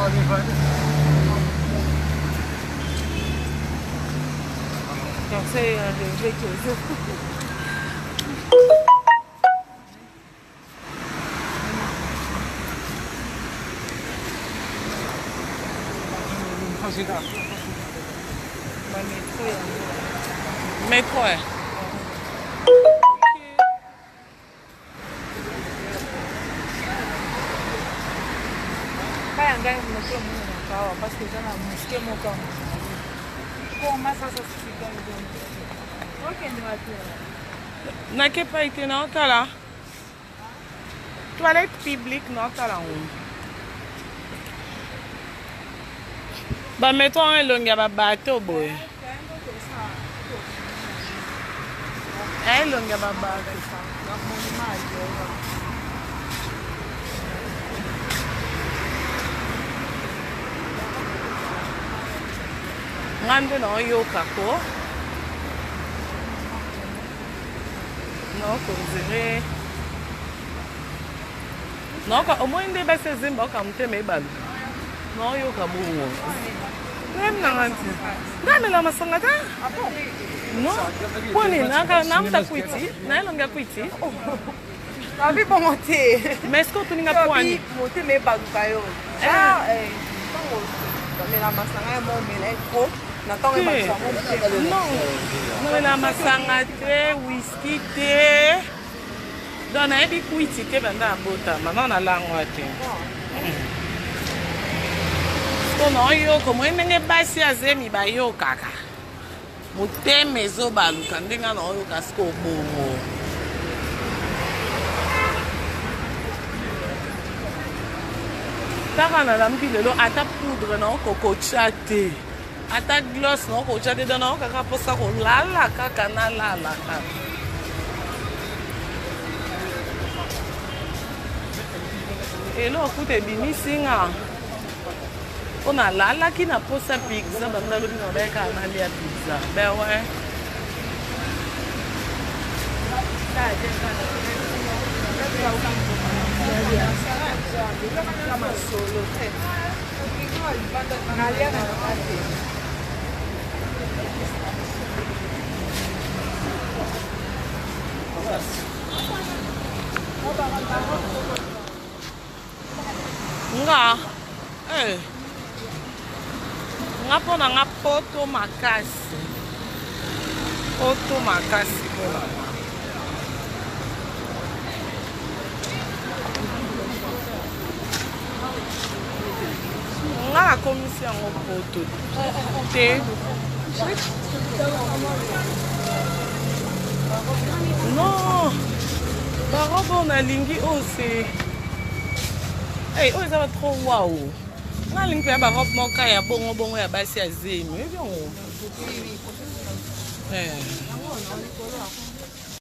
Metro eh. Kaya ngai mokolo monenaka awa parce que eza na moske moko ya koma sasa okende wapi? Nakepai te, naotala toilette publique, naotala ngo bametro yango elongi ya babato boye, elongi ya babato. Nga nde naoyoka ko naokonzere naoka omoi nde basi ezemba oka motema ebaluka, naoyoka bongo nayemi nanga nti ngamela masanga te. Non, poni namuta kwiti na elongi ya kwiti. Abi bongo te. Mais est ce que otuninga pwani? Motema ebaluka yo ntango omela masanga ya momela trop na ntango ebaluka. Non, nomela masanga te, whisky te, donc nayebi kwiti te banda abotama nano nalangwa te. Siko naoyoka moi ndenge basi azemi bayokaka motema ezobaluka, ndenge naoyoka siko bongo. Kaka nalamuki lelo, ata poudre naokokotya te, ata gloss naokotya te, donc naokaka mposa kolala kaka, nalala kaka. Eloko kuta ebimisi nga mpo nalalaki na posa pizza, bango nalobi na bayaka nalia pizza. Ben ouais. Nga eh. Nga mpo na nga poto makasi, poto makasi mpo na nga. Nga nakomisi yango poto te. Non, barobe oyo nalingi oyo se oyo eza ba trop wow. Nga alingi mpenza barobe moko ya bongo bongo ya basi ya zemi, oyebi yango.